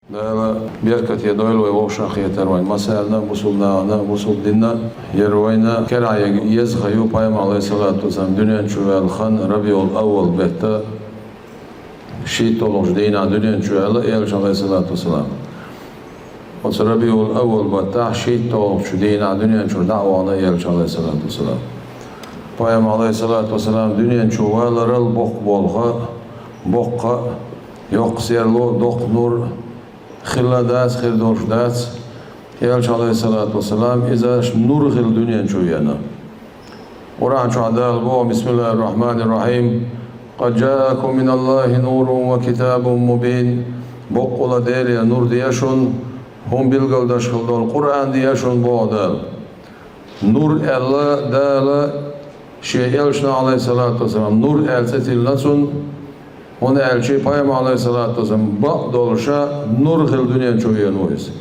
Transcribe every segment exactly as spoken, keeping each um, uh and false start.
Дала беркате дойла вай вовшахкхетар вайн массарна, мусулманна, мусулдинна. Яр вайна кераег еза ха ю Пайхамар, алейхиссалату вассалам, дуьнен чу ваьлла хан Рабиул Аввал бетта шийтталгӀачу дийнахь дуьнен чу ваьлла Элча, алейхиссалату вассалам. Оцу Рабиул Аввал баттахь шийтталгӀачу дийнахь дуьнен чу дӀа а вахана Элча, алейхиссалату вассалам. Пайхамар, алейхиссалату вассалам, дуьнен чу валарал боккха болх, боккха, йоккха серло, доккха нур, хилла дац, хир долуш дац. Элча, алейхиссалату вассалам, иза нур хилла дуьнен чу веана. Къуръан чохь Дала боху: «Бисмиллахир Рахманир Рахим. Къад джаакум миналлахи нурун ва китабун мубин». Боккъала Делера нур деа шуна, хӀума билгалдаш хила долу Къуръан деа шуна, боху Дала. Нур аьлла Дала Шен Элчана, алейхиссалату вассалам, нур аьлла цӀе тиллина цунна, хӀунда аьлча Пайхамар, алейхиссалату вассалам, бакъдолуш нур хилла дуьнен чу веана ву иза.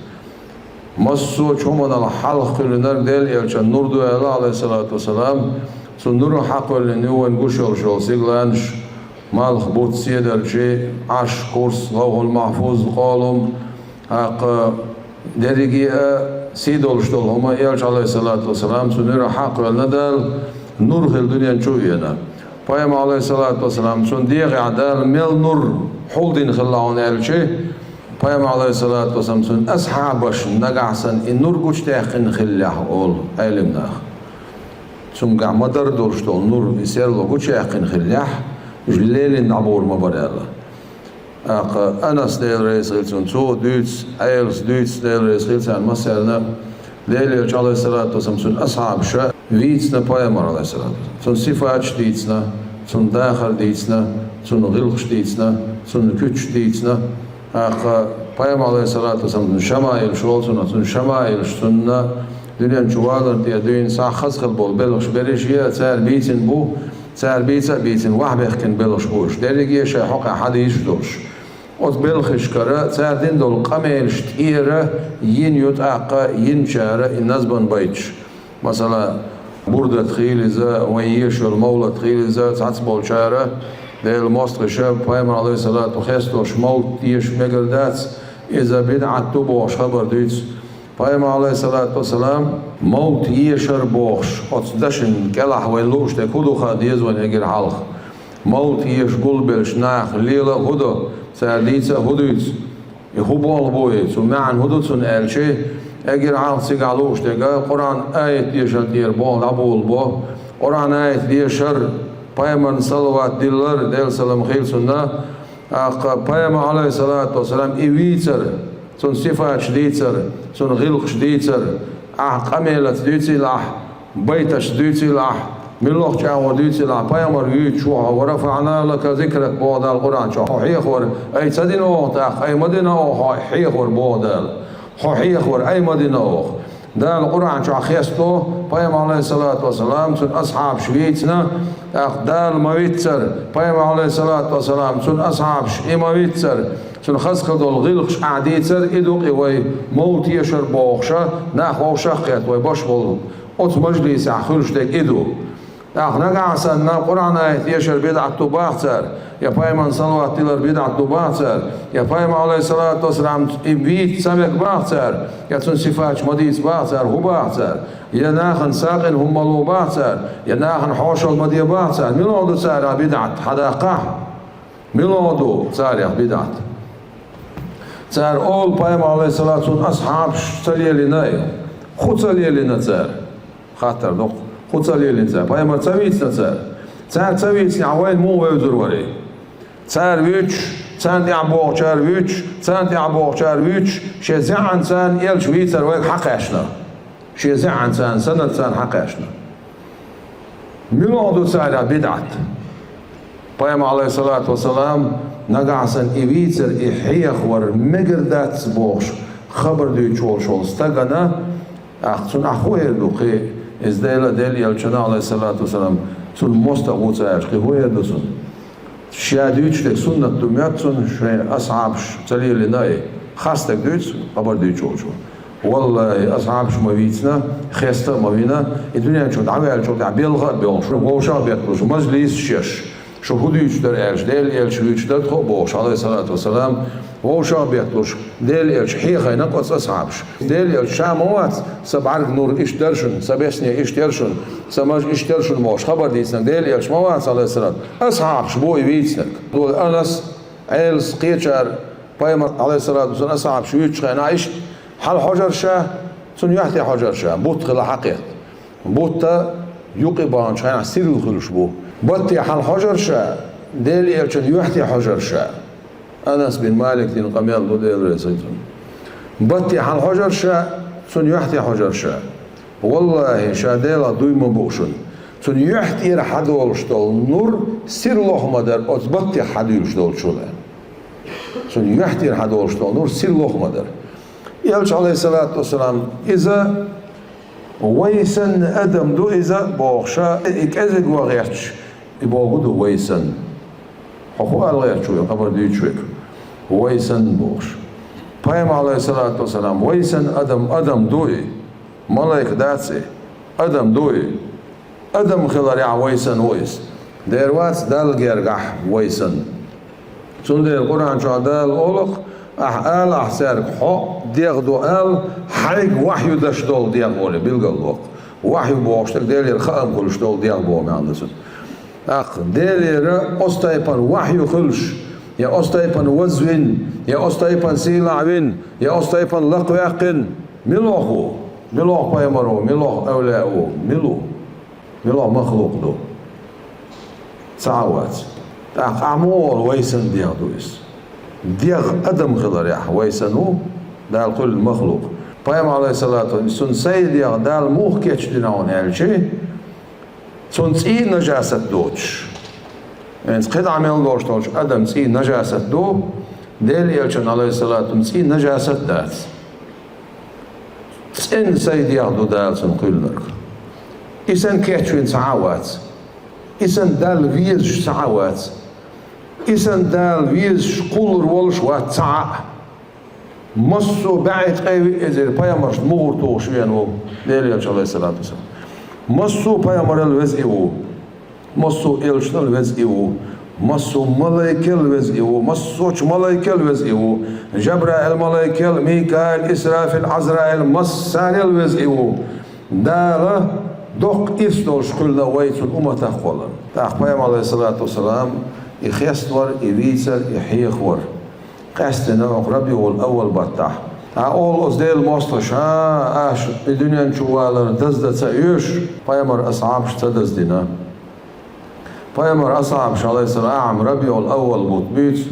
Массо а чу хӀуманал хьалха кхоьллинарг Делан Элчан нур ду аьлла, алейхиссалату вассалам, цу нур хьакхоьллина ю вайна гуш йолуш йолу стигланаш, малх, бутт, седарчий, Ӏарш, курс, Лавхьул-Махьфуз, къолум, тӀаккха дерриге а сий долуш долу хӀума Элча, алейхиссалату вассалам, цу нуьра хьакхоьллина Дала, нур хилла дуьнен чу а веана. Пайхамар, алейхиссалату вассалам, цунна дегӀехь Дала мел нур хьулдина хилла хьуна аьлча, Пайхамар, алейхиссалату вассалам, цуьнан асхьабаш нагахь санна и нур гучудаьккхина хиллехь, олу Ӏелим наха. Цуьнгахь ма-дарра долуш долу нур, и серло гучуяьккхина хиллехь, уьш лелийна дӀабур ма бара аьлла. ТӀаккха Анас, Дела реза хила цунна, цо дуьйцу, Ӏелас дуьйцу, Дела реза хила царна массарна, Делан Элча, алейхиссалату вассалам, цуьнан асхьабаша вийцина Пайхамар, алейхиссалату вассалам. Цуьнан сифаташ дийцина, цуьнан дахар дийцина, цуьнан гӀиллакхаш дийцина, цуьнан куьчаш дийцина. ТӀаккха Пайхамар, алейхиссалату вассалам, цуьнан шамаилаш олу цунах, цуьнан шамаилаш, цунна дуьнен чу валарна тӀе дуьйна схьа хаза хила болу белхаш берриш а цара бийцина бу, цара бийца а бийцина, вахьбехкина белхаш бу уьш. Дерриге а шайн хьокъехь хьадисаш долуш. Оцу белхашкара цара дина долу къамелаш тӀера йина ю тӀаккха йинчара и назман байташ. Масала, бурдат хила иза, вайн ешаш йолу мовлат хила иза, цхьацца болчара, Делан мостагӀаша, Пайхамар, алейхиссалату, хестош мовлат еша мегар дац, иза бидӀат ду бохуш хабар дуьйцу. Пайхамар, алейхиссалату вассалам, мовлат ешар бохуш, оцу дашна кӀелахь вайна лууш дерг хӀун ду хаа деза вайна эгира хьалха. Мовлат еша гулбеллачу наха лела а хӀун до, цара дийца а хӀун дуьйцу? И хӀун болх бу и? Цу маьӀна хӀун ду цунна аьлча, эгира хьалха цигахь лууш дерг, Къуръан аят дешарна тӀера болх дӀаболабо. Къуръан аят дешар, пайхамарна салават диллар, Делан салам хила цунна, тӀаккха пайхамар, алейхиссалату вассалам, и вийцар, цуьнан сифаташ дийцар, цуьнан гӀиллакхаш дийцар, ахь къамелаца дуьйцийла ахь, байташца дуьйцийла ахь, муьлхха чӀагӀо дуьйцийла ахь, пайхамар вуьйцуш ву хьо, «ва рафаъна лака зикрак», боху Дала Къуръан чохь, хьо хьехавар ай ца дина оха тӀаккха, ай ма дина оха хьо хьехавар, боху Дала. Хьо хьехавар ай ма дина оха. Дала Къуръан чохь хесто, пайхамар, алейхиссалату вассалам, цуьнан асхьабаш вийцина, тӀаккха Дала ма виццара, пайхамар, алейхиссалату вассалам, цуьнан асхьабаш и ма виццара, цуьнан хаза хила долу гӀиллакхаш ахь дийцар, и ду-кх и вай мовлат ешар бохуша, нах вовшах а кхетта вай баш болу оцу мажлисехь хуьлуш дерг и ду. ТӀаккха нагахь санна Къуръан аят дешар бидӀат ду бахьа цара, я пайхамарна салават дилар бидӀат ду бахьа цара, я пайхамар, алейхиссалату вассалам, и вийца ца мега бахьа цара, я цуьнан сифаташ ма дийца бахьа цара, хӀун бахьа цара, я нахана сагӀина хӀума ма ло бахьа цара, я нахана хьошалла ма де бахьа цара, мила ду цара бидӀат, хьадаккхахьа? Мила ду царех бидӀат? Цара олу, пайхамар, алейхиссалату, цуьнан асхьабаш ца лелийна и. ХӀун ца лелийна цара? Хаттар ду-кх, хӀун ца лелийна цара? Пайхамар ца вийцина цара? Цара ца вийцинехь, вайна муха вевзар вара и? Цара вуьйцуш, царна тӀаьхьа бохучара вуьйцуш, царна тӀаьхьа бохучара вуьйцуш, шен зӀенаца царна элча вийцар вайга хьакхаьчна. Шен зӀенаца царна, санад царна хьакхаьчна. Муьлха ду царех бидӀат? Пайхамар, алейхиссалату вассалам, нагахь санна и вийцар, и хьехавар мегар дац бохуш, хабар дуьйцуш волуш волу стагана, ахь цунна ахь хӀун эр ду кхин? Иза Дела, Делан элчана, алейхиссалату вассалам, цунна мостагӀа ву ца аьлча, кхин хӀун эр ду цунна? Ша дуьйцуш дерг суннат ду моьтту цунна, шайн асхьабаш ца лелийна и. Харц дерг дуьйцу хабар дуьйцуш волчо. Валлахи, асхьабаш ма вийцина, хеста а ма вина, и дуьнен чу дӀаваьллачул тӀаьхьа белха а боьлхуш, вовшах а бетталуш, мажлисаш еш, шу хӀун дуьйцуш дара аьлча, Делан элча вуьйцуш дара тхо а бохуш, алейхиссалату вассалам, Вовшах а бетталуш, Делан элча хьехийна оцу асхьабаша. Делан элча ша ма вац, сан бӀаьрг нур иштта дара шуна, сан бесне иштта яра шуна, сан маж иштта яра шуна бохуш хабар дийцинарг Делан элча ма вац, Ӏалайхиссалату. Асхьабаш бу и вийцинарг. Цо Анас, Ӏелас, кхечара пайхамар, Ӏалайхиссалату вассалам, асхьабаш вуьйцучу хенахь иштта хьалхьожура ша, цунна юьхь тӀе хьожура ша, бутт хила хьакхетта. Бутт юкъе баханчу хенахь сирла хуьлуш бу. Батте хьалхьожура ша, Делан элчанна юьхь тӀе хьожура ша. Анас бин Малик дина къамел ду, Дела реза хуьлда цунна. Батте хьалхьожура ша, цунна юьхь тӀе хьожура ша. ВаллахӀи, ша Делах дуй ма буу шуна. Цунна юьхь тӀера хьадолуш долу нур сира лоха ма дара оцу баттех хьадуьйлуш долчул. Цунна юьхь тӀера хьадолуш долу нур сира лоха ма дара. Элча, Ӏалайхиссалату вассалам, иза вай санна адам ду иза бохуш, и кӀезиг ван гӀерташ, и боху ду вай санна. Хьо хӀун ала гӀерташ ву, и хабар дуьйцуш верг? Вай санна бохуш. Пайхамар, Ӏалайхиссалату вассалам, вай санна адам, адам ду и. Малайка дац и. Адам ду и. Адам хиларехь вай санна ву иза. Дера вац Далла гергахь вай санна. Цундела Къуръан чохь Дала олу-кх: «Ахь алахь цаьрга, хьо дегӀ ду ала, хьайга вахью даш долу дегӀ», олий, билгалдоккху. Вахью бохуш дерг Делера хаам хуьлуш долу дегӀ боху маьӀна ду цуьнан. ТӀаккха Делера оцу тайпана вахью хуьлуш, я оцу тайпана вазвина, я оцу тайпана сийлахь вина, я оцу тайпана лакхаваьккхина, мила ву? Мила ву пайхамар ву, мила ву эвлаяъ ву, мила ву? Мила ву махлукъ ду? Цхьа а вац. ТӀаккха ахь муха олу, вай санна дегӀ ду иза? ДегӀ адам хиларехь вай санна ву, Дала кхуьллу махлукъ. Пайхамар, Ӏалайхиссалату, цуьнан сайн дегӀ Дала муха кечдина хьуна аьлча, цуьнан цӀий нажасат доцуш. ХӀинца кхидӀа мел долуш долчу адаман цӀий нажасат ду, Делан элчан, Ӏалайхиссалату, цӀий нажасат дац. ЦӀена сайн дегӀ ду Дала цунна кхуьллинарг. И санна кечвина цхьа а вац. И санна Далла везаш цхьа а вац. И санна Дала везаш, кхуллур волуш вац цхьа а. Массо а бӀе ткъе виъ эзар пайхамаршна мухӀар тухуш веана ву Делан элча, Ӏалайхиссалату вассалам. Массо а пайхамарал веза и ву. Массо а элчанал веза и ву, массо а малайкал веза и ву, массочу малайкал веза и ву, Жабраил малайкал, Микаил, Исрафил, Ӏазраил, массарел веза и ву. Дала доккха ирс долуш кхуьллина вай цуьнан умматах кхолларна. ТӀаккха пайхамар, Ӏалайхиссалату вассалам, и хеставар, и вийцар, и хьехавар. Къаьсттина оха РабиӀул-аввал баттахь. Ахь олу оцу Делан мостагӀаша: «ХӀа, аша и дуьнен чу валар даздан ца оьшу?» Пайхамар асхьабаш ца даздина. Пайхамар асхьабаш, Ӏалайхиссалам, ахьа-м РабиӀул-аввал бутт буьйцу,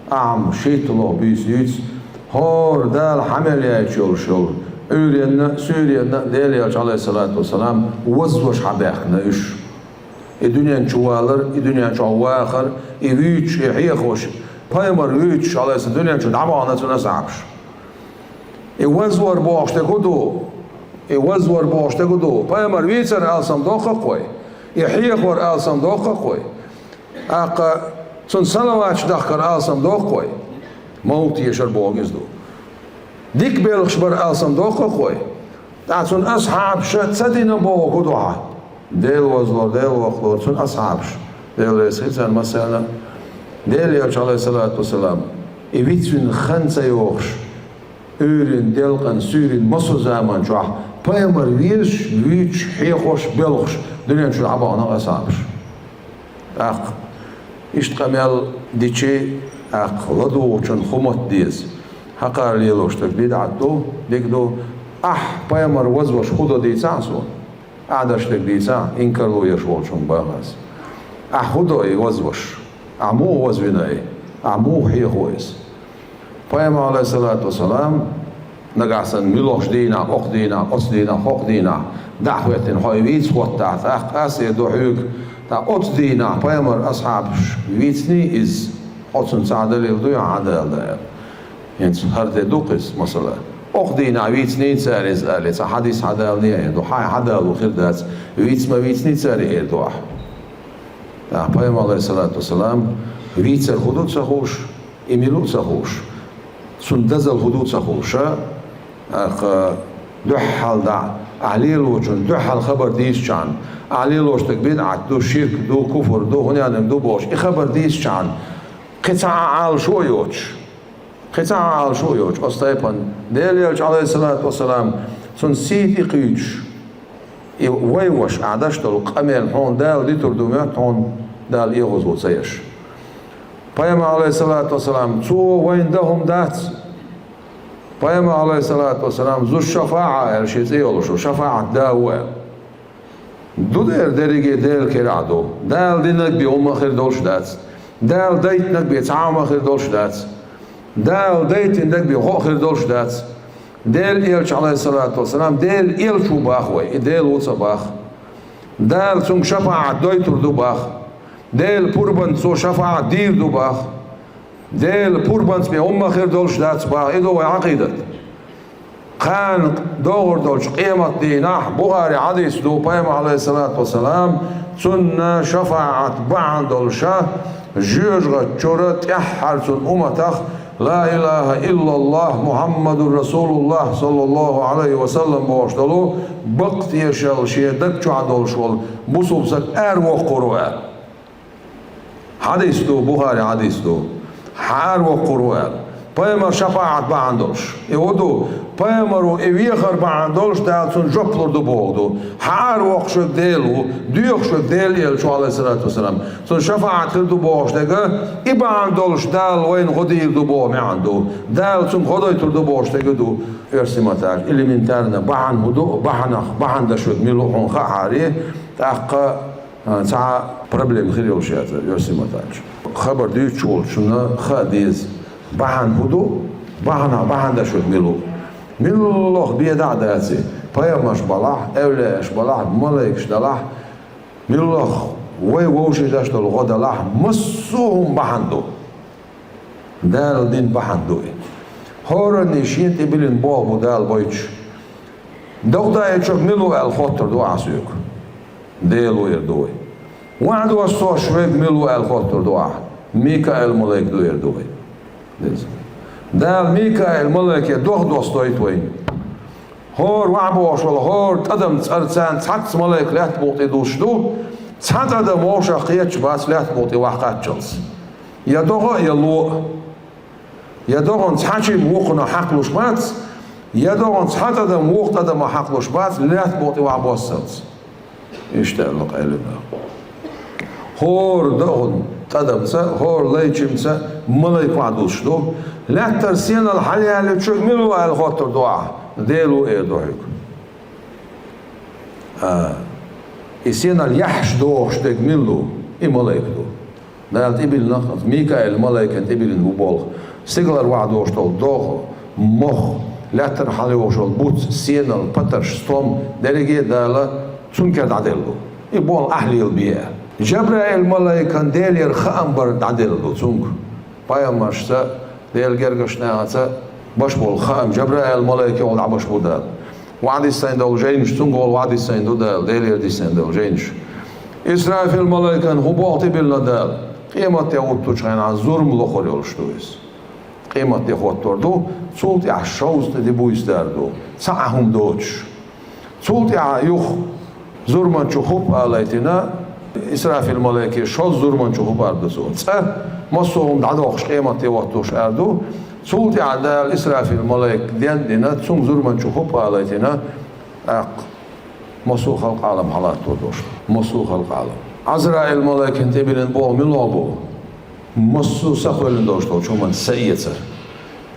ахьа-м шийтталгӀа буьйса юьйцу, хӀора Дала хьа мел яьйчу йолуш йолу Ӏуьйренна а, суьйренна а Делан элча, Ӏалайхиссалату вассалам, вазваш хьабаьхкина уьш. И дуьнен чу валар, и дуьнен чохь вахар, и вуьйцуш, и хьехош, пайхамар вуьйцуш, Ӏалайхиссалам, дуьнен чу дӀабахана цуьнан асхьабаш. И вазвар бохуш дерг хӀун ду? И вазвар бохуш дерг хӀун ду? Пайхамар вийцар алсам доккху-кх вай? И хьехавар алсам доккху-кх вай? ТӀаккха цунна салаваташ дахкар алсам доккху-кх вай? Мовлид тешар бохург иза ду. Дика белхаш бар алсам доккху-кх вай? ТӀаккха цуьнан асхьабаша ца дина бохург хӀун ду хьан? Дела вазлор, Дела воккхалора цуьнан асхьабаш. Дела реза хуьлда царна массарна а. Делан элча, Ӏалайхиссалату вассалам, и вицвина хан ца йохуш, Ӏуьйрин, делкъан, суьйрин массо а заман чохь пайхамар везаш, вуьйцуш, хьехош, белхаш дуьнен чу дӀабахана асхьабаш. ТӀаккха иштта къамел дичи, тӀаккха ладугӀучун хӀун мотт деза? Хьакхара лелош дерг бидӀат ду, дика ду. Ахь пайхамар вазваш хӀун до дийцахьа суна? Ахь даш дерг дийцахьа, инкарло еш волчунга боху ас. Ахь хӀун до и вазваш? Ахь муха вазвина и? Ахь муха хьехо иза? Пайхамар, Ӏалайхиссалату вассалам, нагахь санна муьлхачу дийнахь, окху дийнахь, оцу дийнахь, хӀокху дийнахь дӀахӀоьттина хьо и вийца хӀоттахь, тӀаккха ас эр ду хьоьга, тӀаккха оцу дийнахь пайхамар асхьабаш вийциний иза? Хьо цунна цхьа далил дуй хьан Дала аьлла? ХӀинца хӀара де ду-кх иза, масала. Окху дийнахь вийциний цара иза аьлла, цхьа хьадис хьан Дала не эр ду, хьайн хьан Дала ву хир дац, вийца ма вийциний цара эр ду ахь. ТӀаккха пайхамар, Ӏалайхиссалату вассалам, вийцар хӀун ду ца хууш, и мила ву ца хууш, цунна дазал хӀун ду ца хууш, а? ТӀаккха дуьххьал дӀа, ахь лелочун дуьххьал хабар дийцичхьана, ахь лелош дерг бидӀат ду, ширк ду, куфр ду, хӀун ян ду бохуш, и хабар дийцичхьана, кхин цхьа а Ӏалашо а йоцуш, Кхин цхьа Ӏалашо а йоцуш, оцу тайпана Делан элча, Ӏалайхиссалату вассалам, цунна сий тӀекхуьйсуш, и вай ваша ахь деш долу къамел хьуна Дала дитур ду моьтту хьуна, Дала оьгӀазло ца еш. Пайхамар, Ӏалайхиссалату вассалам, цо вайна дан хӀума дац. Пайхамар, Ӏалайхиссалату вассалам, зу шафаӀа аьлла шен цӀе йолуш ву, шафаӀат да ву аьлла. Ду дера дерриге Делан керахь ду. Дала динарг бен хӀумма а хир долуш дац. Дала дайтинарг бен цхьа а хӀумма а хир долуш дац. Дала дайтинарг бен гӀо а хир долуш дац. Делан элча, Ӏалайхиссалату вассалам, Делан элча ву боху вай, и Дела ву ца боху. Дала цуьнга шафаӀат дойтур ду боху. Делан пурбанца цо шафаӀат дийр ду боху. Делан пурбанца бен хӀумма а хир долуш дац боху, и ду вай Ӏакъидат. Кхана догӀур долчу къематдийнахь, Бухари хьадис ду, Пайхамар, Ӏалайхиссалату вассалам, цунна шафаӀат бахьана долуша, жоьжахати чуьра тӀаьххьара цуьнан умматах «Ла илаха иллаллахӀ, Мухьаммадур Расулуллахь, саллаллахӀу Ӏалайхи ва саллам» бохуш долу бакъ тешалла шен даг чохь долуш волу бусулба стаг аравоккхур ву аьлла. Хьадис ду, Бухари хьадис ду. Хьан аравоккхур ву аьлла. Пайхамар шафаӀат бахьана долуш. И хӀун ду? Пайхамаро и вехар бахьана долуш, Дала цунна жоп лур ду боху ду. Хьан аравоккхуш верг Дела ву, доьхуш верг Делан элча ву, Ӏалайхиссалату вассалам. Цунна шафаӀат хир ду бохуш дерг, и бахьана долуш Дала вайна гӀо дийр ду боху маьӀна ду. Дала цунна гӀо дойтур ду бохуш дерг ду. Оьрсийн маттахь элементарно бахьана хӀун ду, бахьанах, бахьана даш верг мила ву хьуна хаахьара, тӀаккха А, цхьа проблема хир йолуш яц, оьрсийн маттахь. Хабар дуьйцуш волчунна хаа деза. Бахьана хӀун ду? Бахьана, бахьана даш верг мила ву? Милла бен дӀа а дац и. Пайхамарш балахь, эвлияаш балахь, малайкаш далахь, милла вай вовшийн даш долу гӀо далахь, массо а хӀума бахьана ду. Дала дина бахьана ду и. ХӀоранна шена тӀе биллина болх бу Дала бойтуш. Докъа даийтинарг мила ву аьлла хоттур ду ахь соьга. Дела ву эр ду вай. ВаӀда доссош верг мила ву аьлла хоттур ду ахь. Микаил малайк ду эр ду вай. Деза. Дала Микаил малайке догӀа доссадойту вайна. ХӀора ваӀда бохуш волу, хӀора тӀадамца, царна цхьацца малайк лаьтта букъа тӀе дуссуш ду, цхьа тӀадам вовшах кхеташ бац лаьтта букъа тӀе ваха кхаччалц. Я догӀа а, я ло а. Я догӀанца цхьа чимма вукхунах хьакхалуш бац, я догӀанца цхьа тӀадам вукху тӀадамах хьакхалуш бац, лаьтта букъа тӀе ваха боссалц. Иштта аьлла къайлина. ХӀора догӀан тӀадамца, хӀора лай чимца малайк ваӀда дуссуш ду. Лаьттара сенал хьалаяьллачуьнга мила ву аьлла хоттур ду ахь, Дела ву эр ду хьоьга. А, и сенал яхьаш дохуш дерг мила ду? И малайк ду. Дала тӀебиллина, Микаил малайкан тӀебиллина бу болх. Стигалара ваӀда долуш долу догӀа, мох, лаьттара хьалайогӀуш йолу буц, сенал, патарш, стом, дерриге а Дала цунна кара дӀаделла ду. И болх ахь лелабе аьлла. Жабраил малайкан Делера хаам бар дӀаделла ду цунга. Пайхамаршца, Делан гергарчу нахаца беш болу хаам Жабраил малайке волу дӀабеш бу Дала. ВаӀда диссина долу жайнаш, цунга волу ваӀда диссина ду Дала, Делера диссина долу жайнаш. Исрафил малайкан хӀун болх тӀебиллина Дала? Къематде хӀуттучу хенахь зурма лохур йолуш ду иза. Къематде хӀоттор ду, цул тӀаьхьа шовзткъа де буьйсадар ду, цхьа а хӀума доцуш. Цул тӀаьхьа юха зурманчу хӀуп алайтина, Исрафил малайке шозза зурманчу хӀуп ар ду цо. ЦӀа массо а хӀума дӀадохуш къематде хӀоттуш ар ду. Цул тӀаьхьа Дала Исрафил малайк ден а дина, цунга зурманчу хӀуп алайтина, тӀаккха массо а халкъ Ӏалам хьалаттор долуш. Массо а халкъ Ӏалам. Ӏазраил малайкан тӀебиллина болх мила бу? Массо а са кхоьллина долуш долчу хӀуманна са эцар.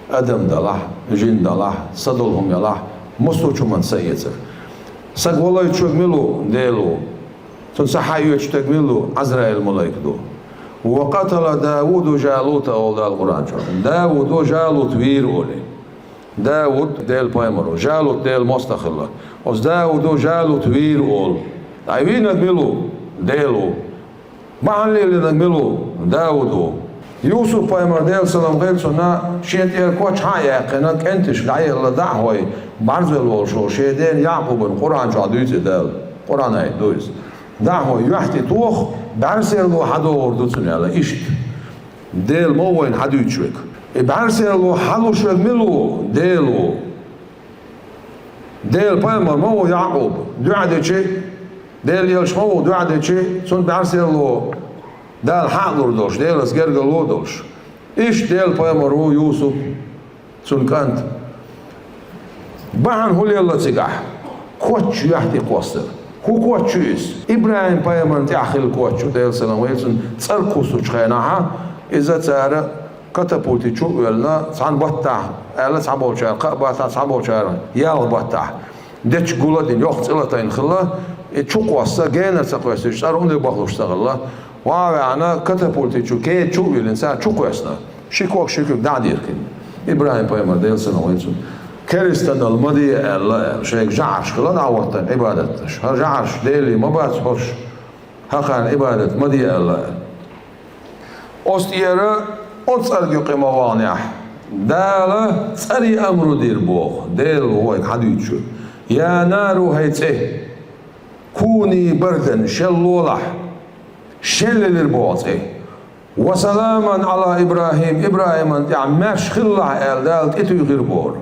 Адам далахь, жин далахь, са долу хӀума ялахь, массо а хӀуманна са эцар. Саг валойтуш верг мила ву? Дела ву. Цунна са хьаоьцуш дерг мила ву? Ӏазраил малайк ду. «Ва къатала Давуду Жалута», олу Дала Къуръан чохь. Давудо Жалут вийра олий. Давуд Делан пайхамар ву. Жалут Делан мостагӀ хилла. Оцу Давудо Жалут вийра олу. ДӀавийнарг мила ву? Дела ву. Бахьана лелийнарг мила ву? Дауд ву. Юсуп-пайхамар, Делан салам хилла цунна, шен тӀера коч хьа а яьккхина, кӀенташка дӀаелла, дӀахьой, бӀарзвелла волуш волу шен дена Якъубан Къуръан чохь дуьйцу Дала. Къуръан аят ду иза. ДӀахьой, юьхь тӀе тоха, бӀаьрсерло хьадогӀур ду цунна аьлла. Иштта. Дела ма ву вайна хьадуьйцуш верг. И бӀаьрсерло хьалуш верг мила ву? Дела ву. Делан пайхамар ма ву Якъуб, дуьхьа дечи, Делан элча ма ву, дуьхьа дечи, цунна бӀаьрсерло Дала хьа а лур долуш, Делаца гергарло а долуш. Иштта Делан пайхамар ву Юсуп, Цун кӀант. Бахьана хӀун лелла цигахь? Коч юьхь тӀе кхоссар. ХӀун коч ю иза? ИбрахӀим-пайхамарна тӀехь хилла коч ю, Делан салам хуьлда цунна, цӀера кхуссучу хенахь, иза цара катапульти чу а воьллина, цхьана баттахь, аьлла цхьаболчара, кхаа баттахь, цхьаболчара ялх баттахь, дечигула а дина, йохк-цӀила а тайна хилла, и чу кхосса, генара ца кхоьссича, цӀера хӀунда бахалуш ца хилла. Ван а ваьхьна, катапульти чу, кеда чу а виллина, цара чу кхоьссина. Ши ког ши куьг дӀа а дийхкина. ИбрахӀим-пайхамар, Делан салам хуьлда цунна, керстаналла ма де аьлла, аьлла, шайга жӀараш хилла дӀахӀоттийна Ӏибадаташ. ХӀара жӀараш Деле ма бац хӀорш, хӀокхарна Ӏибадат ма де аьлла, аьлла. Оцу тӀера оцу цӀерга юкъе ма ваханехь, Дала цӀерийн амру дира боху, Дела вайга хьадуьйцуш верг: «Я нару, хӀай цӀе, куни бардан, шел лолахь». Шел лелира боху цӀе. «Ва саламан Ӏала ИбрахӀим», ИбрахӀиман тӀехь маьрша хилалахь аьлла, Дала тӀетуьйхира боху.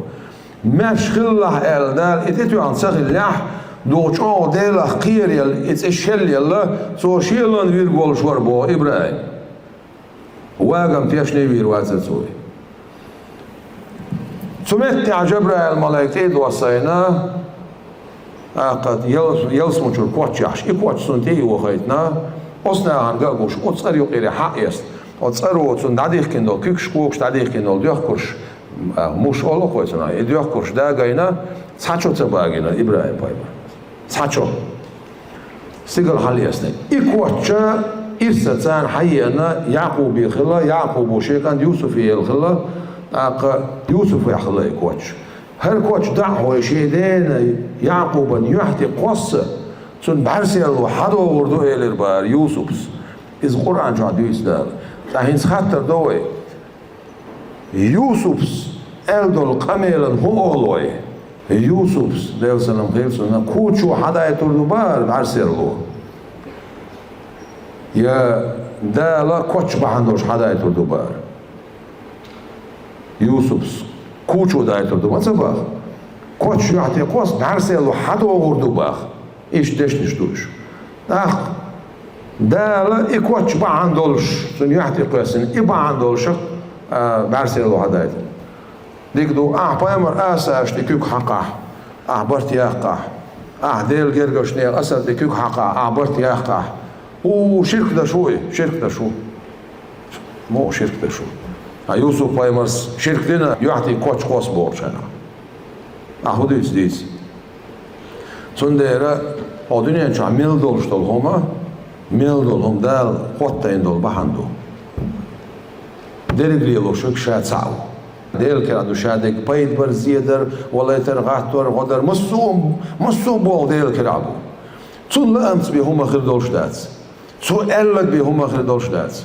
Маьрша хилалахь аьлла, Дала и тӀетоьхна ца хиллехь, дукха чӀогӀа Делах кхераелла, и цӀе шел елла, цо шелан вирг волуш вара боху ИбрахӀим. Вагам тешна вийр вацара цо. Цу меттехь Жабраил-малайк тӀе а доссийна, тӀаккха ял-, ялсаманчуьра коч яхьаш, и коч цунна тӀе а йохийтина, оцу нахана ган а гуш, оцу цӀера юкъера хьа а эцна, оцу цӀеро цунна дӀадихкина долу куьйгаш, когаш, дӀадихкина долу доьхкурш, а, муш олу кхойцунах, и доьхкурш дагийна, цхьа чо ца багийна ИбрахӀим-пайхамар. Цхьа чо. Стигала хьалаэцна. И коч ирс а царна хьаеана Якъубе хилла, Якъубо шен кӀант Юсуфе елла хилла, тӀаккха Юсуфехь хилла и коч. ХӀара коч дӀа а хьой, шен дена Якъубан юьхь тӀе кхосса, цунна бӀаьрсерло хьадогӀур ду, элира бара Юсупс. Иза Къуръан чохь дуьйцу Дала. Ткъа хӀинца хаттар до вай. Юсупс аьлла долу къамелан хӀун олу вай? Юсупс, Делан салам хуьлда цунна, кучо хьадайтур ду бара бӀаьрсерло? Я Дала коч бахьана долуш хьадайтур ду бара? Юсупс кучо дайтур ду, ма ца баха? Коч юьхь тӀе кхосса, бӀаьрсерло хьадогӀур ду баха? Иштта дешнаш ду уьш. ТӀаккха Дала и коч бахьана долуш, цунна юьхь тӀе кхоьссина, и бахьана долуш, а, бӀаьрсерло хьадайтина. Дика ду, ахь пайхамар Асараш тӀе куьг хьакхахь, ахь барт яккхахь, ахь Делан гергарчу нехан Асар тӀе куьг хьакхахь, ахь барт яккхахь. У, ширк даш ву и, ширк даш ву. Муха ширк даш ву? Ткъа Юсуп-пайхамарс ширк дина, юьхь тӀе коч кхосса бохучу хенахь. Ахь хӀун дуьйцу дийца? Цундела хӀокху дуьнен чохь мел долуш долу хӀума, мел долу хӀума Дала хӀоттийна долу бахьана ду. Дерриг лелош верг ша цхьаъ ву. Делан кара ду ша дерг пайда бар, зе дар, валайтар, гӀаттор, гӀо дар, массо а, массо а болу Делан кара бу. Цунна лаамца бен хӀума хир долуш дац. Цо аьлларг бен хӀума хир долуш дац.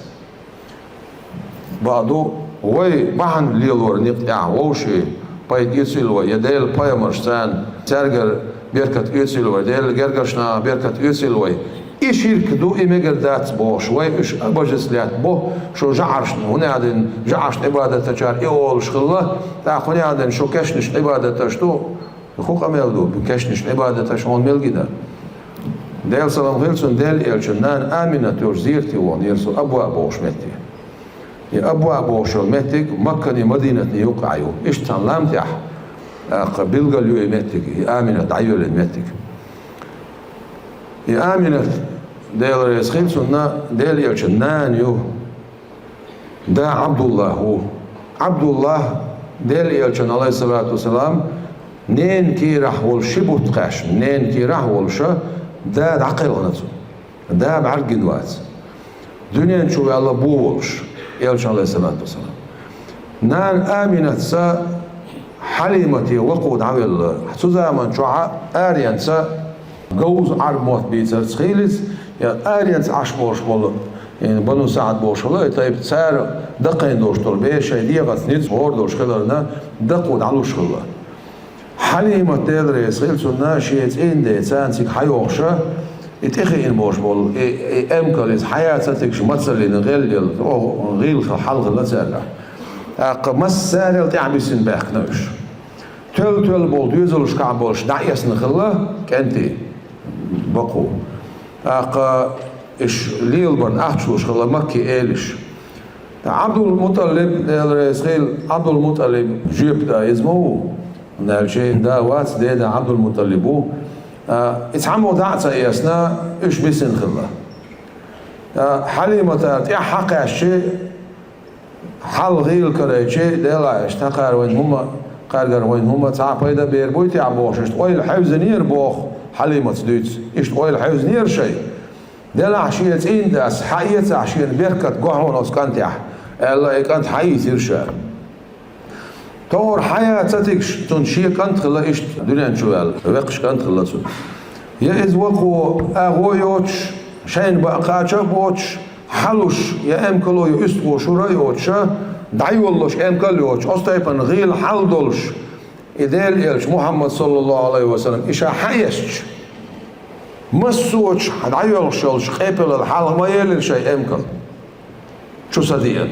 Бакъду, вай бахьана лелоран некъ тӀехь вовшийн пайда оьцийла вай, я Делан пайхамарш царна, цаьргара беркат оьцийла вай, Делан гергарчу нахах беркат оьцийла вай. И ширк ду, и мегар дац бохуш, вай уьш а бажаца лаьтта бо, шу жӀаршна, хӀунда аьлла жӀаршна Ӏибадат дечара и олуш хилла, тӀаккха хӀунда аьлла шу кешнашна Ӏибадат деш ду, хӀун къамел ду, кешнашна Ӏибадат деш хьуна мел гина? Делан салам хуьлда цунна, Делан элчан нана Аминат йолчу зерате ваханера со, Абваъ бохуш метте. И Абваъ бохуш йолу меттиг Макканий Мадинатний юккъехь ю. Иштта цхьана лам тӀехь, тӀаккха билгал ю и меттиг, и Аминат дӀайоьллина меттиг. И Аминат, Дела реза хила цунна, Делан элчан нана ю. Да Ӏабдуллах ву. Ӏабдуллах Делан элчан, алейхиссалату вассалам, ненан кийрахь волуш ши бутт кхаьчна, ненан кийрахь волуша да дӀакхелхина цунна. Да бӀаьргина вац. Дуьнен чу ваьлла бу волуш, элчан, алейхиссалату вассалам. Нана Аминатца Хьалимате вакхо дӀавелла. Цу заман чохь аренца говза Ӏарб мотт бийцарца хилица, я аренца Ӏаш болуш болу, э, Бану СаӀд болуш хилла, и тайпа цара даккхийна долуш долу бер шайн дегӀаца ницкъ гӀор долуш хиларна, дакхо дӀалуш хилла. Хьалимат, Дела реза хила цунна, шен цӀийнан ден царна цига хьайохуша, и тӀехиъна болуш болу, и, и эмкал иза хьаяца тигаш мацаллина гӀеллел, оха гӀийла хьал хилла цаьргахь. ТӀаккха массарел тӀаьхьа бисина баьхкина уьш. Тоьлла-тоьлла болу доьзалшкахь болуш дӀаэцна хилла кӀентий бакхо. ТӀаккха иш лелабарна ахча луш хилла Макки элиш. Ӏабдул-МутӀалиб, Дела реза хила, Ӏабдул-МутӀалиб жоьпа да иза ма ву. Нал шен да вац, деда Ӏабдул-МутӀалиб ву. А, и цхьаммо дӀа а ца эцна, уьш бисина хилла. А, Хьалимата тӀехьа хьакхаьччи, хьал гӀийла карайчи, Дела, иштта кхара вайна хӀума, кхаргара вайна хӀума цхьа пайда бер буй тӀехьа бохуш, иштта ойла хьевзинера боху Хьалимаца дуьйцу. Иштта ойла хьевзинера шайн. Делахь шен цӀийнан дас, хьаэцахь шена беркат го хьуна оцу кӀантехь, аьлла, и кӀант хьаийцира ша. Товр хьая ца тигаш, цунна шен кӀант хилла иштта дуьнен чу ваьлла, векхаш кӀант хилла цунна. Я иза вакхо агӀо а йоцуш, шайна баа кхача а боцуш, хьалуш, я эмкало, я уьстагӀо шура а йоцуша, дӀайоллуш эмкал а йоцуш, оцу тайпана гӀийла хьал долуш, и Делан элча Мухьаммад, саллаллаху Ӏалайхи ва саллам, и ша хьаэцча, массочу дӀайоьлхуш йолчу къепалал хьалха ма елира шайн эмкал. Чу са деана.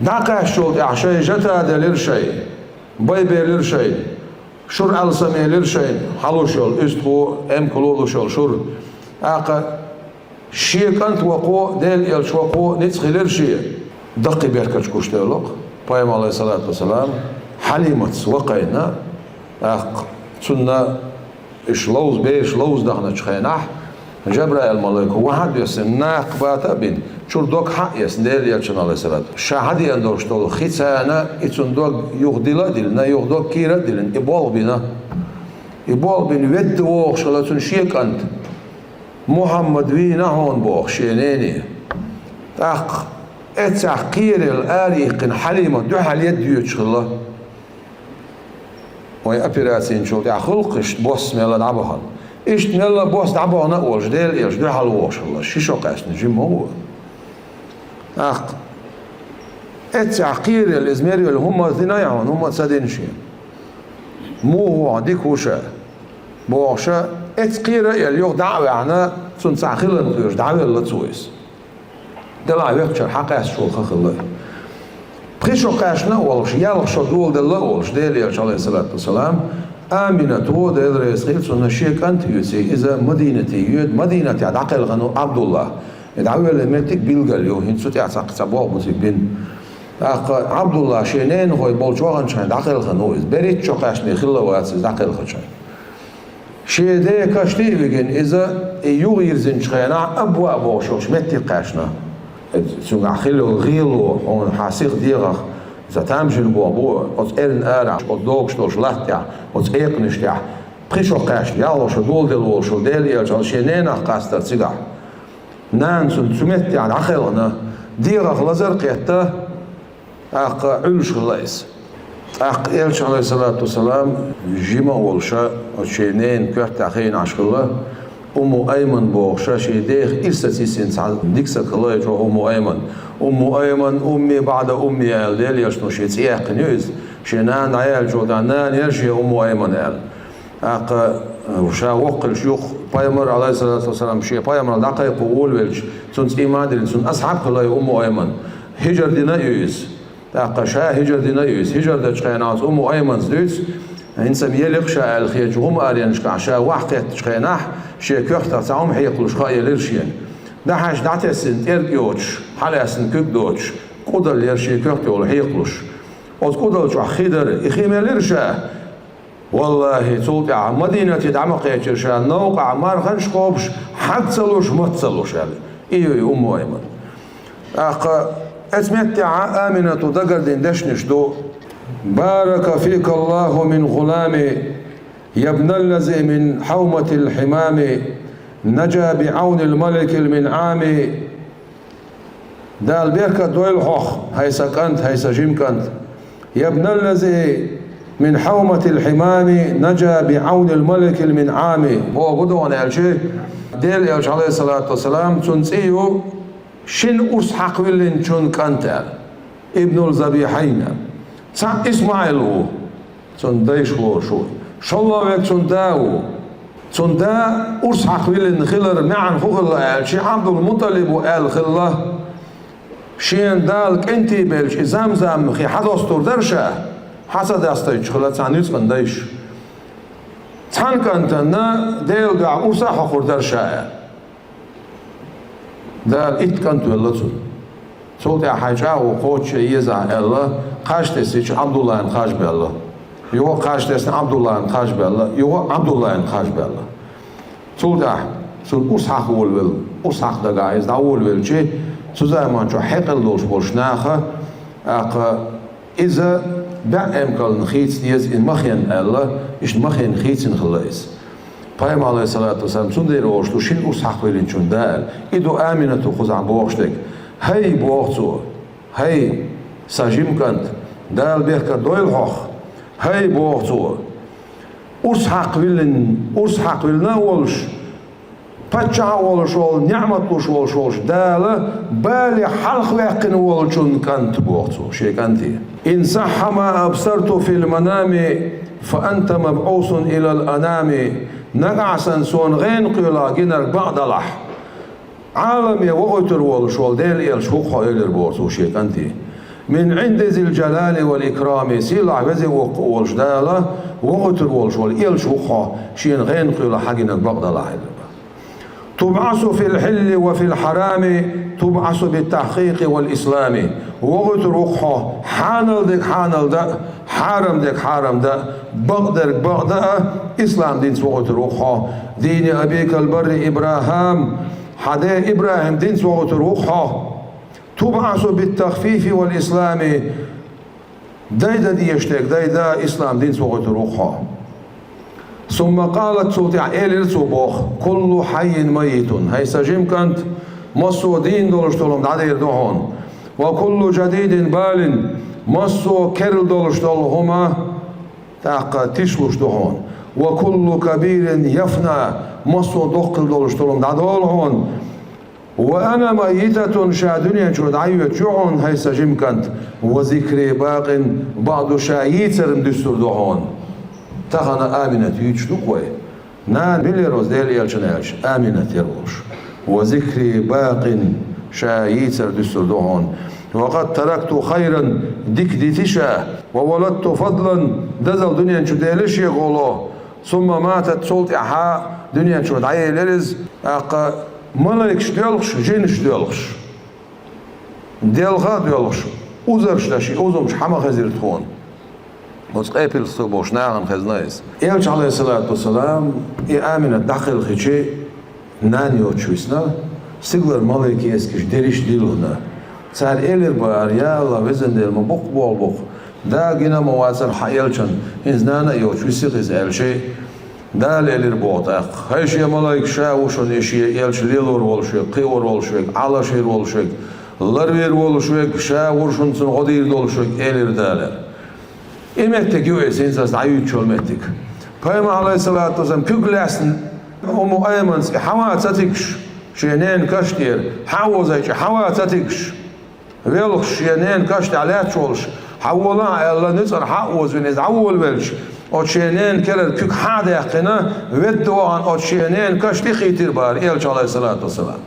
ДӀакхаьччул тӀаьхьа шайн жата делира шайн, бай белира шайн, шура алсам елира шайн, хьалуш йолу уьстагӀо, эмкало луш йолу шура. ТӀаккха шен кӀант вакхо, Делан элча вакхо ницкъ хилира шен. Даккхий беркаташ гуш деллакх, пайхамар, Ӏалайхиссалату вассалам, Хьалиматца вакхийна, тӀаккха цунна Уьш ловза, бераш ловза дахначу хенахь, Жабраил-малайко вахьа а доьссина, накха бата а бина, чуьра дог хьа а эцна, Делан элчанна, Ӏалайхиссалату, ша хьадеана долуш долу хи царна, и цунна дог юха дила а диллина, юха дог кийра а диллина, и болх бина. И болх бина ведда вогӀуш хилла цунна шен кӀант, Мухьаммад вийна хьуна боху шен нене. ТӀаккха эццехь кхерал арайихкина Хьалима дуьхьал едда йоьдуш хилла. Вайн операцийначул тӀаьхьа хуьлу-кх иштта бос мелла дӀабахана. Иштта мелла бос дӀабахана а волуш, Делан элча дуьхьал вогӀуш хилла, ши шо кхаьчна, жима ма ву. ТӀаккха эццехь кхерал иза мервелла, хӀумма дина а хьуна, хӀумма ца дина шена. Муха ву хьо, дика ву ша, бохуша, эццехь кхера а елла, юха дӀа а ваьхьна, цунна цхьа хиларна кхоьруш, дӀавелла цо иза. Делахь векхачара хьакъаьсташ волу хан хилла. Пхи шо кхаьчна а волуш, ялх шо доладелла а волуш, Делан элча, Ӏалайхиссалату вассалам, Аминато, Дела реза хила цунна, шен кӀант а оьций, иза Мадинате йоьду, Мадинатехь дӀакхелхина ву Ӏабдулла. И дӀавелла меттиг билгал ю, хӀинца цу тӀехь цхьа, цхьа болх буьсиг бина. ТӀаккха Ӏабдулла шен ненахой болчу ваханчу хенахь дӀакхелхина ву иза. БерхӀитта шо кхаьчний хилла вац иза дӀакхелхача хенахь. Шен ден кашти а вигина, иза и юха йирзинчу хенахь Абваъ бохуш йолчу метте кхаьчна. Цуьнгахь хилла йолу гӀело, хьуна хьан сиха дегӀах, сан тамашийна боху бу, оцу эрна арахь, оцу догуш долчу латта тӀехь, оцу экханаш тӀехь, пхи шо кхаьчна, ялх шо доладелла волуш волу Делан элча шен ненах къастара цигахь. Нана цунна цу меттехь дӀакхелхина, дегӀах лазар а кхетта, тӀаккха Ӏуьллуш хилла иза. ТӀаккха элча, Ӏалайхиссалату вассалам, жима а волуша, оцу шен ненан коьртехь хиъна Ӏаш хилла, Умму Айман бохуша, шен дех ирсаца йисина цхьа дика стаг хилла, чӀогӀа Умму Айман. Умму Айман, умми баӀда умми аьлла, Делан элчано шен цӀе яьккхина ю иза. Шен нана дӀаяьллачул тӀаьхьа нана яра шен Умму Айман аьлла. ТӀаккха, э, ша воккха хилча юха пайхамар, Ӏалайхиссалату вассалам, шен пайхамаралла дӀакхайкхо волавелча, цунна цӀий ма диллина, цунна асхьаб хилла и Умму Айман. ХӀижар дина а ю иза. ТӀаккха ша хӀижар дина а ю иза. ХӀижар дечу хенахь оцу Умму Айманца дуьйцу, хӀинца-м елира-кх ша аьлла хетачу гӀум-аренашкахь ша вахь кхеттачу хенахь, шен коьртах цхьа хӀума хьекхалуш хаа елира шена. Дахьаш дӀатесна тӀерг йоцуш, хьалаьцна куьг доцуш, кӀудал яра шен коьртехула хьекхалуш. Оцу кӀудал чохь хи дара, и хи мелира ша. Валлахи, цул тӀаьхьа Мадинате дӀа ма кхечира ша, новкъахь марханаш кхобуш, хьаг ца луш, мац ца луш аьлла. И ю и Умму Айман. ТӀаккха оцу меттехь Аминату дагардина дешнаш ду: «Барака фика Аллаху мин гӀулами, ябналлази мин хьавматил хьимами, наджа би Ӏавнил маликил минӀами». Дала беркат дойла хьох, хӀай сан кӀант, хӀай сан жима кӀант. «Ябналлази мин хьавматил хьимами, наджа би Ӏавнил маликил минӀами», боху ду хьуна аьлча, Делан элча, Ӏалайхиссалату вассалам, цунна цӀий ю шина урс хьакхавиллинчун кӀант аьлла, ибнул Забихьайн. Цхьаъ ИсмаӀил ву. Цунна дайша лоруш ву. ШолгӀа верг цунна да ву. Цунна да урс хьакхавиллина хилар маьӀна хӀун хилла аьлча, Ӏабдул-МутӀалиб ву аьлла хилла. Шена Дала кӀентий белча, и Замзам хи хьадостур дара ша, хьа ца дастуьйтуш хилла цхьана ницкъан дайша. Цхьана кӀантана Делан дуьхьа урс а хьокхур дара ша аьлла. Дала итт кӀант велла цунна. Цул тӀаьхьа хьайн чӀагӀо кхочуш езахь аьлла, кхаж тесича Ӏабдуллахьна кхаж баьлла. Юха кхаж тесна Ӏабдуллахьна кхаж баьлла, юха Ӏабдуллахьна кхаж баьлла. Цул тӀаьхьа цунна урс хьакха волавелла, урс хьакха дагахь иза дӀаволавелча, цу заман чохь хьекъал долуш болчу наха, тӀаккха иза бӀе эмкална хийца деза и махен аьлла, иштта махен хийцина хилла иза. Пайхамар, Ӏалайхиссалату вассалам, цундела олуш ду шина урс хьакхавиллинчунна да аьлла. И ду Аминату кхузахь бохуш дерг. «ХӀай, — боху цо, — хӀай, сан жима кӀант, Дала бехкар дойла хьох. ХӀай, — боху цо, — урс хьакхавиллина, урс хьакхавиллина а волуш, паччахь а волуш волу, неӀмат луш волуш волчу Дала бале хьалхаваьккхина волчун кӀант», — боху цо шен кӀанте. «Ин сахьха ма абсарту фил манами, фа анта мабӀусун илал анами». Нагахь санна суна гӀенакхоьлахь гинарг бакъ далахь, Ӏаламе вохуьйтур волуш волу Делан элча ву-кх хьо, элира боху цо шен кӀанте. «Мин Ӏинди зил жалали вал икрами», сийлахь веза воккха волуш Дала вохуьйтур волуш волу элча ву-кх хьо, шена гӀенакхоьлахь хьан гинарг бакъ далахь, элира. «ТубӀасу фил хьилли ва фил хьарами, тубӀасу бит тахкъикъи вал ислами». Вохуьйтур ву-кх хьо, хьанал дерг хьанал дан а, хьарам дерг хьарам дан а, бакъдерг бакъ дан а, ислам динца вохуьйтур ву-кх хьо. «Дини абикал барри ИбрахӀим», хьан ден ИбрахӀим динца вохуьйтур ву-кх хьо. «ТубӀасу бит тахфифи вал ислами», дай дан дезаш дерг дай дан а, ислам динца вохуьйтур ву-кх хьо. «Сумма къалат», цул тӀаьхьа элира цо боху: «Куллу хьаййин маййитун». ХӀай сан жима кӀант, массо а дийна долуш долу хӀума дӀадер ду хьуна. «Ва куллу жадидин балин», массо а керла долуш долу хӀума тӀаккха тишлуш ду хьуна. «Ва куллу кабирин яфна», массо а доккхал долуш долу хӀума дӀадолу хьуна. «Ва ана маййитатун», ша дуьнен чуьра дӀайоьдуш ю хьуна, хӀай сан жима кӀант, «ва зикри бакъин», бакъду ша йийцар-м дуьсур ду хьуна. Тахана Аминат юьйцуш ду-кх вай. Нана мила яра оцу Делан элчана аьлча, Аминат яра олуш. «Ва зикри бакъин», ша йийцар дуьсур ду хьуна. «Ва къад таракту хайран», дика дити ша. «Ва валатту фадлан», дозалла дуьнен чу дели шега гӀоло. «Сумма матат», цул тӀаьхьа дуьнен чу дӀаелира иза. ТӀаккха малайкаш доьлхуш, жинаш доьлхуш. Делха а доьлхуш, узарш дан ши узумаш хьан ма хезира тхуна. Оцу Къепилас цо бохуш нахана хезна иза. Элча, Ӏалайхиссалату вассалам, и Аминат дӀакхелхичи, нана йоцуш висна, стигалара малайкаш эскаш дерриш дилхина. Цара элира бара: «Я АллахӀ, везан Дела, ма боккха болх бу-кх. Дала гина а ма вацара хьан элчанна, хӀинца нана а йоцуш висира иза», — аьлчи, Дала элира боху тӀаккха: «ХӀай шен малайк, ша ву шуна и шен элча лелор волуш верг, кхиор волуш верг, Ӏалашвийр волуш верг, ларвийр волуш верг, ша ву шуна цунна гӀо дийр долуш верг», — элира Дала. И меттиг ю иза хӀинца аса дӀаюьйцуш йолу меттиг. Пайхамар, Ӏалайхиссалату вассалам, куьг лаьцна Умму Айманца и хьан ван ца тигаш, шен ненан каш тӀера хьан а озайчи, хьан ван ца тигаш, велхаш, шен ненан каш тӀехь лаьтташ волуш, хьан волахь аьлла, нуьцкъара хьан а озавина иза дӀаволавелча, оцу шен ненан керара куьг хьан а даьккхина, ведда вахана оцу шен ненан каш тӀе хийтира бара Элча, Ӏалайхиссалату вассалам.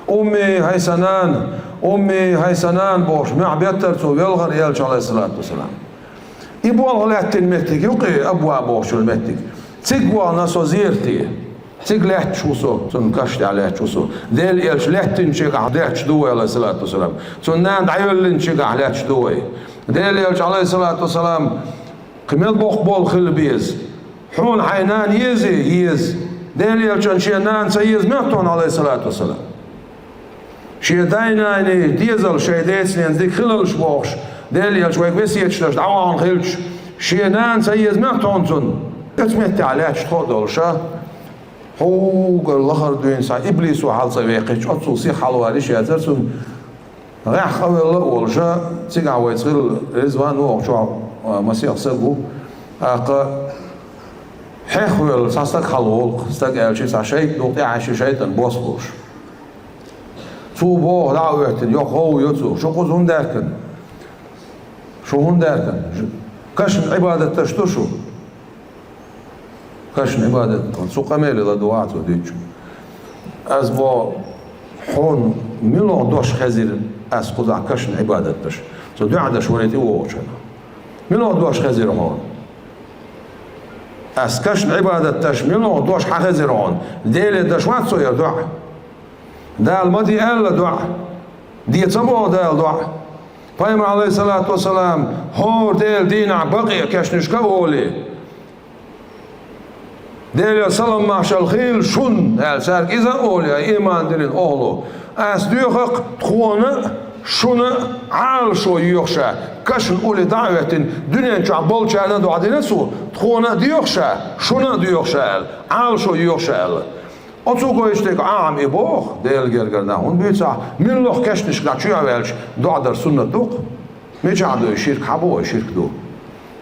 «Умми, хӀай сан нана! Умми, хӀай сан нана!» — бохуш, мохь беттара цо велхара Элча, Ӏалайхиссалату вассалам. И болх лаьттина меттиг ю-кх и, Абваъ бохучу меттиг. Цига вахана со зерате. Цига лаьтташ ву со, цунна каш тӀехь лаьтташ ву со. Делан Элча лаьттинчигахь лаьтташ ду вай, Ӏалайхиссалату вассалам. Цунна нана дӀайоьллинчигахь лаьтташ ду вай. Делан Элча, Ӏалайхиссалату вассалам, кхин мел боккха болх хила беза. Хьуна хьайн нана езий? Еза. Делан Элчанна шен нана ца еза моьтту хьуна, Ӏалайхиссалату вассалам? Шен дай-наний дезал, шайн деца-ненаца дика хилалаш бохуш, Делан Элча вайга весеташ деш дӀавахана хилча, шен нана ца еза моьтту хьуна цунна? Оцу меттехь лаьтташ тхо а долуш, а? Хьугара лахара дуьйна схьа иблисо хьалацӀа веккхича, оццул сиха хьалавалийша яцара цунна. ГӀеххьа а велла а волуша, цигахь вайца хилла Ризван ву, оха чохь, а, масех саг ву. ТӀаккха хьехвелла цхьа стаг хьалаволу-кх, стаг аьлча, цхьа шайтӀа дукха тӀехьаьжча, шайтӀан бос болуш. Цо боху дӀа а хӀоьттина, йоккха гӀовгӀа йо цо: «Шу кхуза хӀунда аьркина? Шу хӀунда аьркина? Кашна Ӏибадат деш ду шу?» Кашна Ӏибадат, цу къамеле ладугӀахьа цо дуьйцучу. Ас боху, хьуна муьлха дош хезира ас кхузахь кашна Ӏибадат деш? Цо дуьхьа деш варий тӀе вогӀучунна? Муьлха дош хезира хьуна? Ас кашна Ӏибадат деш муьлха дош хьан хезира хьуна? Деле деш вац со яра дуьхьа? Дала ма де аьлла дуьхьа? Де ца боху Дала доӀа. Пайхамар, Ӏалайхиссалату вассалам, хӀора Делан дийнахь бакъе кешнашка а олий, Делера салам-маршалла хийла шуна, аьлла, цаьрга иза а олий, ай, ийман диллина охӀла. Ас доьху-кх тхуна а, шуна а Ӏалашо йоьху ша, кашна уллехь дӀа а хӀоьттина, дуьнен чохь болчарна а доӀа дина цо, тхуна а доьху ша, шуна а доьху ша аьлла, Ӏалашо йоьху ша аьлла. Оцу гойтуш дерг Ӏамма и боху, Делан гергара нах, хӀунда буьйцу ахь, муьлхха кешнашка чу а ваьлча, доӀа дар суннат ду-кх? Мичахь ду и ширк, хьан боху и ширк ду?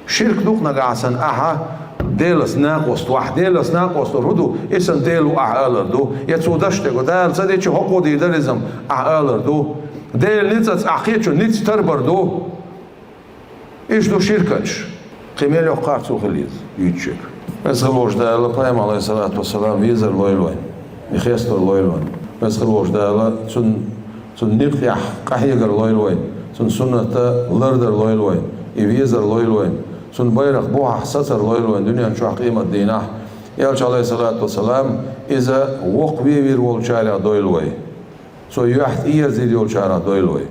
Ширк ду-кх нагахь санна ахьа Делаца накъост вахь. Делаца накъост вар хӀун ду? И санна Дела ву ахь алар ду. Я цо дашна дерг, Дала ца дича хӀокхо дийр дара иза-м ахь алар ду. Делан ницкъаца ахь кхечун ницкъ тарбар ду. Иштта ду ширкаш. Кхин мел йоккха харцо хила еза, юьйцуш ерг. Веза хилла волчу Дала, Пайхамар, Ӏалайхиссалату вассалам, везар лойла вайн, и хестор лойла вайн. Веза хилла волчу Дала, цунна, цунна некъехь къахьегар лойла вайн, цунна суннат лардар лойла вайн, и везар лойла вайн, цунна байракх бухахь сацар лойла вайн дуьнен чохь, къематдийнахь. Элча, Ӏалайхиссалату вассалам, иза воккхаве вийр волчарех дойла вай. Цо юьхь тӀеерзийр йолчарах дойла вай.